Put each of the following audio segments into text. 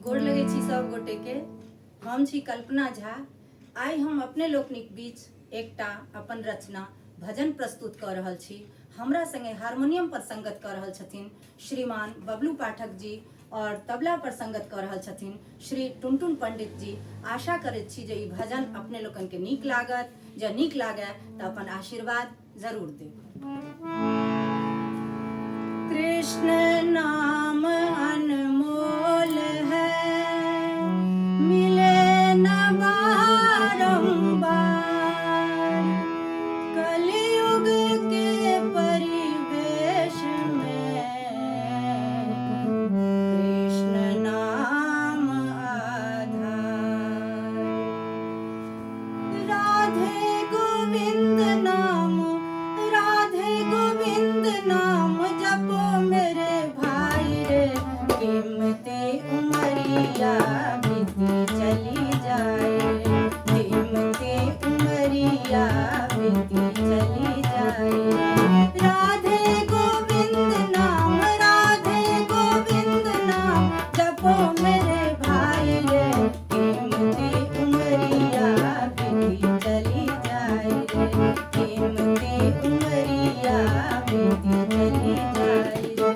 गोर लगै छी सब गोटे के। हम छी कल्पना झा। आइ हम अपने लोकनिक बीच एकटा अपन रचना भजन प्रस्तुत कऽ रहल छी। हमरा संगे हारमोनियम पर संगत कऽ रहल छथिन श्रीमान बबलू पाठक जी और तबला पर संगत कऽ रहल छथिन श्री टुनटुन पंडित जी। आशा करैत छी जे ई भजन अपने लोकनि के नीक लागत। जँ नीक लागय तऽ अपन आशीर्वाद जरूर देब। कृष्ण नाम अनमोल है, मिले न बारंबार। कलयुग के परिवेश में कृष्ण नाम आधार। राधे गोविंद नाम, राधे गोविंद नाम जपो मेरे भाई रे। कीमती उमरिया बीती चली जाए, कीमती उमरिया बीती चली जाए। राधे गोविंद नाम, राधे गोविंद नाम जपो मेरे भाई रे। कीमती उमरिया बीती चली जाए रे, कीमती उमरिया बीती चली जाए रे।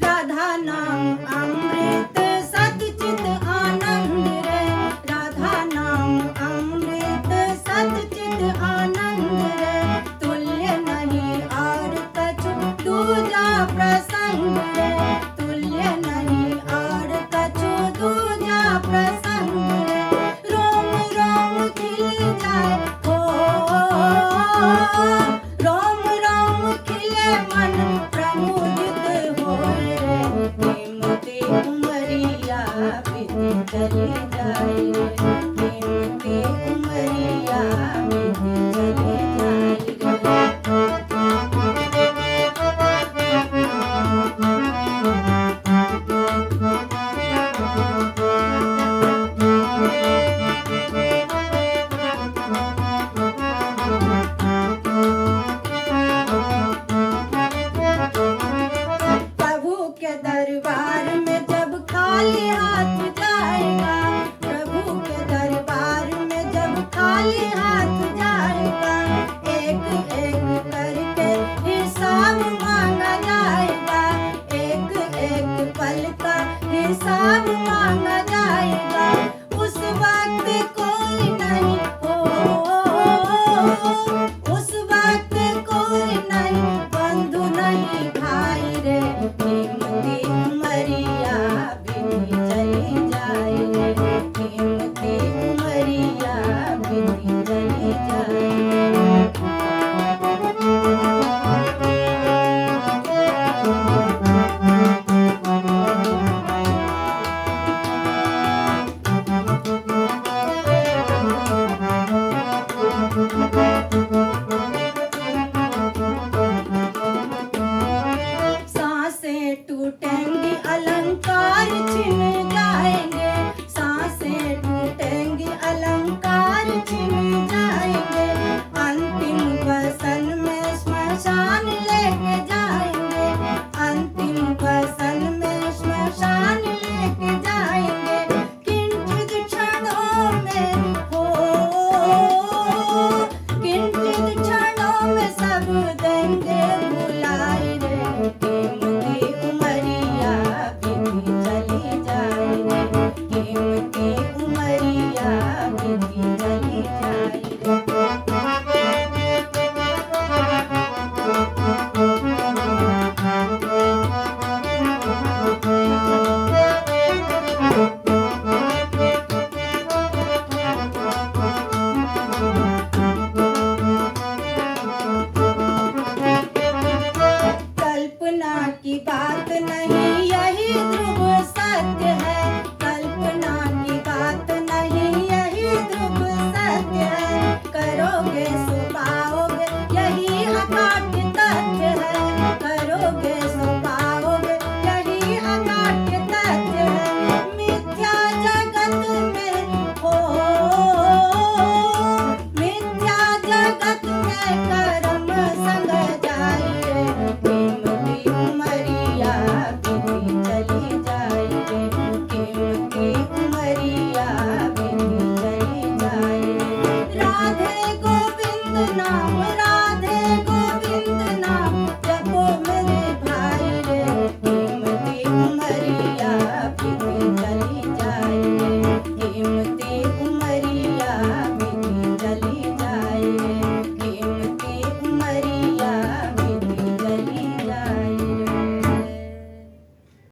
राधा नाम अमृत सतचित आनंद रे, राधा नाम अमृत सतचित आनंद रे। तुल्य नहीं और कछु दूजा प्रसंग रे, तुल्य नहीं और कछु दूजा प्रसंग रे। रोम रोम खिल जाए हो, रोम रोम खिले मन प्रमुदित होए रे। कीमती उमरिया बीती चली जाए रे, कीमती उमरिया बीती चली जाए रे। प्रभु के दरबार में जब खाली हाथ जाएगा, प्रभु के दरबार में जब खाली हाथ